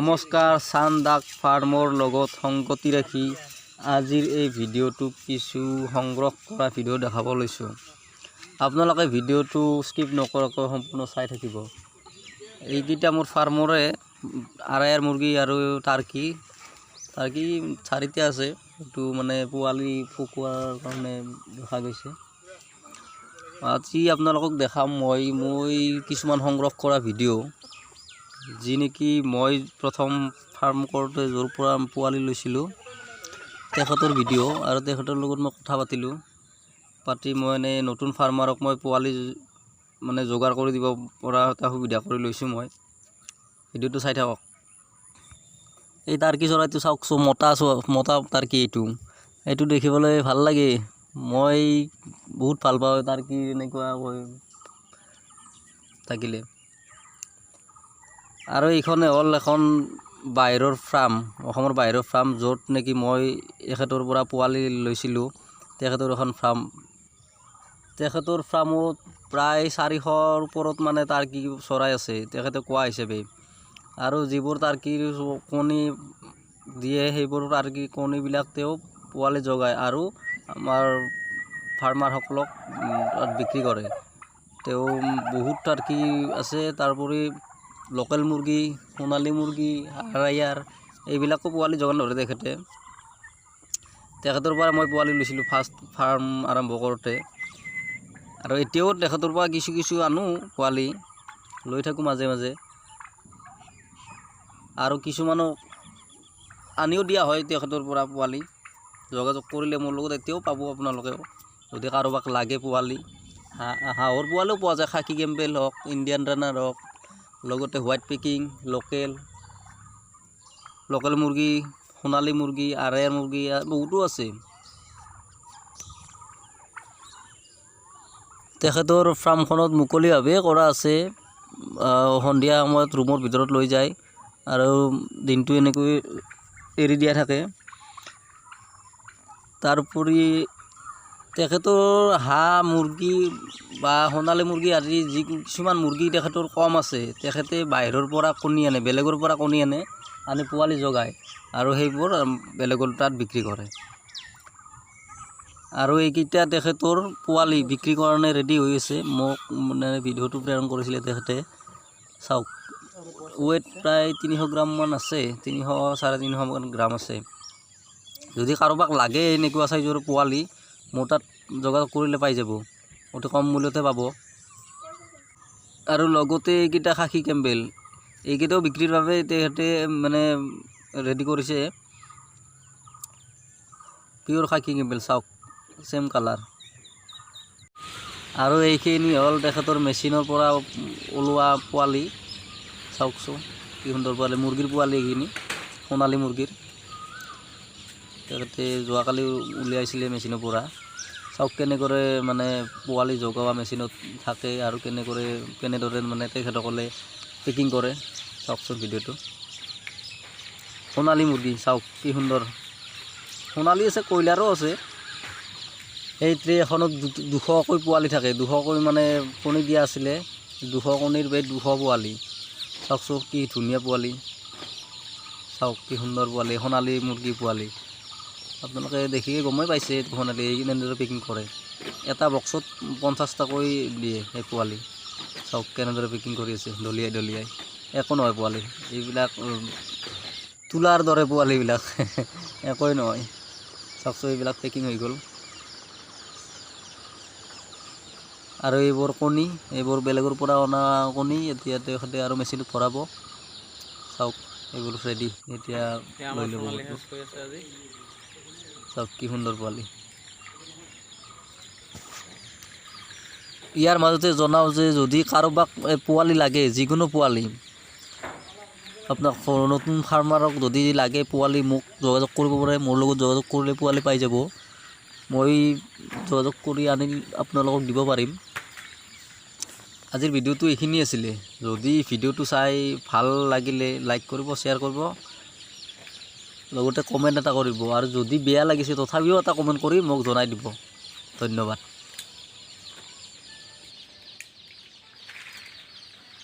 নমস্কাৰ, চান ডাক ফাৰ্মৰ লগত সংগতি ৰাখি আজিৰ এই ভিডিঅ'টো কিছু সংগ্ৰহ কৰা ভিডিঅ' দেখাব লৈছোঁ। আপোনালোকে ভিডিঅ'টো স্কিপ নকৰাকৈ সম্পূৰ্ণ চাই থাকিব। এইকেইটা মোৰ ফাৰ্মৰে আৰায়াৰ মুৰ্গী আৰু টাৰ্কি। টাৰ্কি চাৰিটা আছে। এইটো মানে পোৱালি ফুকোৱাৰ কাৰণে দেখা গৈছে। আজি আপোনালোকক দেখাম মই কিছুমান সংগ্ৰহ কৰা ভিডিঅ', যি নেকি মই প্ৰথম ফাৰ্ম কৰোঁতে য'ৰ পৰা পোৱালি লৈছিলোঁ, তেখেতৰ ভিডিঅ'। আৰু তেখেতৰ লগত মই কথা পাতিলোঁ। পাতি মই এনেই নতুন ফাৰ্মাৰক মই পোৱালি মানে যোগাৰ কৰি দিব পৰা এটা সুবিধা কৰি লৈছোঁ মই। ভিডিঅ'টো চাই থাকক। এই টাৰ্কি চৰাইটো চাওকচোন, মতা, মতা টাৰ্কি এইটো। এইটো দেখিবলৈ ভাল লাগে। মই বহুত ভাল পাওঁ টাৰ্কি এনেকুৱাকৈ থাকিলে। আৰু এইখনে হ'ল এখন বাহিৰৰ ফাৰ্ম, অসমৰ বাহিৰৰ ফাৰ্ম, য'ত নেকি মই এখেতৰ পৰা পোৱালি লৈছিলোঁ। তেখেতৰ এখন ফাৰ্ম। তেখেতৰ ফাৰ্মত প্ৰায় 400ৰ ওপৰত মানে টাৰ্কি চৰাই আছে, তেখেতে কোৱা হিচাপে। আৰু যিবোৰ টাৰ্কিৰ কণী দিয়ে, সেইবোৰ টাৰ্কি কণীবিলাক তেওঁ পোৱালি জগায় আৰু আমাৰ ফাৰ্মাৰসকলক তাত বিক্ৰী কৰে। তেওঁ বহুত টাৰ্কি আছে। তাৰোপৰি লোকেল মুৰ্গী, সোণালী মুৰ্গী, আৰায়াৰ এইবিলাকো পোৱালি যোগান ধৰে তেখেতে। তেখেতৰ পৰা মই পোৱালি লৈছিলোঁ ফাৰ্ষ্ট ফাৰ্ম আৰম্ভ কৰোঁতে। আৰু এতিয়াও তেখেতৰ পৰা কিছু কিছু আনো, পোৱালি লৈ থাকোঁ মাজে মাজে। আৰু কিছুমানক আনিও দিয়া হয় তেখেতৰ পৰা পোৱালি। যোগাযোগ কৰিলে মোৰ লগত এতিয়াও পাব আপোনালোকেও, যদি কাৰোবাক লাগে পোৱালি। হাঁহৰ পোৱালিও পোৱা যায়, খাকী কেম্বেল হওক, ইণ্ডিয়ান ৰানাৰ হওক, লগতে হোৱাইট পেকিং, লোকেল লোকেল মুৰ্গী, সোণালী মুৰ্গী, আৰেৰ মুৰ্গী বহুতো আছে। তেখেতৰ ফাৰ্মখনত মুকলিভাৱেই কৰা আছে। সন্ধিয়া সময়ত ৰুমৰ ভিতৰত লৈ যায় আৰু দিনটো এনেকৈ এৰি দিয়া থাকে। তাৰোপৰি তেখেতৰ হাঁহ, মুৰ্গী বা সোণালী মুৰ্গী আদি যি কিছুমান মুৰ্গী তেখেতৰ কম আছে, তেখেতে বাহিৰৰ পৰা কণী আনে, বেলেগৰ পৰা কণী আনে, আনি পোৱালি জগায় আৰু সেইবোৰ বেলেগৰ তাত বিক্ৰী কৰে। আৰু এইকেইটা তেখেতৰ পোৱালি বিক্ৰীৰ কাৰণে ৰেডি হৈ আছে। মোক মানে ভিডিঅ'টো প্ৰেৰণ কৰিছিলে তেখেতে। চাওক, ৱেইট প্ৰায় 300 গ্ৰামমান আছে, 300 350মান গ্ৰাম আছে। যদি কাৰোবাক লাগে এনেকুৱা চাইজৰ পোৱালি, মোৰ তাত যোগাযোগ কৰিলে পাই যাব, অতি কম মূল্যতে পাব। আৰু লগতে এইকেইটা খাকী কেম্বেল, এইকেইটাও বিক্ৰীৰ বাবে তেখেতে মানে ৰেডি কৰিছে। পিয়'ৰ খাকী কেম্বেল, চাওক, ছেম কালাৰ। আৰু এইখিনি হ'ল তেখেতৰ মেচিনৰ পৰা ওলোৱা পোৱালি। চাওকচোন, কি সুন্দৰ পোৱালি, মুৰ্গীৰ পোৱালি এইখিনি, সোণালী মুৰ্গীৰ। তেখেতে যোৱাকালি উলিয়াইছিলে মেচিনৰ পৰা। চাওক, কেনেদৰে মানে পোৱালি জগোৱা মেচিনত থাকে আৰু কেনেদৰে মানে তেখেতসকলে পেকিং কৰে। চাওকচোন ভিডিঅ'টো। সোণালী মুৰ্গী, চাওক কি সুন্দৰ। সোণালী আছে, কয়লাৰো আছে। এই ট্ৰে এখনত 200কৈ পোৱালি থাকে। 200কৈ মানে কণী দিয়া আছিলে। 200 কণীৰ এই 200 পোৱালি। চাওকচোন, কি ধুনীয়া পোৱালি। চাওক, কি সুন্দৰ পোৱালি, সোণালী মুৰ্গী পোৱালি। আপোনালোকে দেখিয়ে গমেই পাইছে এইটো সোণালী। এই কেনেদৰে পেকিং কৰে, এটা বক্সত 50টাকৈ দিয়ে সেই পোৱালি। চাওক, কেনেদৰে পেকিং কৰি আছে দলিয়াই দলিয়াই। একো নহয় পোৱালি এইবিলাক, তুলাৰ দৰে পোৱালিবিলাক, একোৱেই নহয়। চাওকচোন, এইবিলাক পেকিং হৈ গ'ল। আৰু এইবোৰ কণী, এইবোৰ বেলেগৰ পৰা অনা কণী। এতিয়া তেখেতে আৰু মেচিনত ভৰাব। চাওক, এইবোৰ ৰেডি এতিয়া, লৈ ল'ব। চাওক, কি সুন্দৰ পোৱালি। ইয়াৰ মাজতে জনাওঁ যে যদি কাৰোবাক পোৱালি লাগে, যিকোনো পোৱালি, আপোনাক নতুন ফাৰ্মাৰক যদি লাগে পোৱালি, মোক যোগাযোগ কৰিব পাৰে। মোৰ লগত যোগাযোগ কৰিলে পোৱালি পাই যাব। মই যোগাযোগ কৰি আনি আপোনালোকক দিব পাৰিম। আজিৰ ভিডিঅ'টো এইখিনি আছিলে। যদি ভিডিঅ'টো চাই ভাল লাগিলে লাইক কৰিব, শ্বেয়াৰ কৰিব, লগতে কমেণ্ট এটা কৰিব। আৰু যদি বেয়া লাগিছে, তথাপিও এটা কমেণ্ট কৰি মোক জনাই দিব। ধন্যবাদ।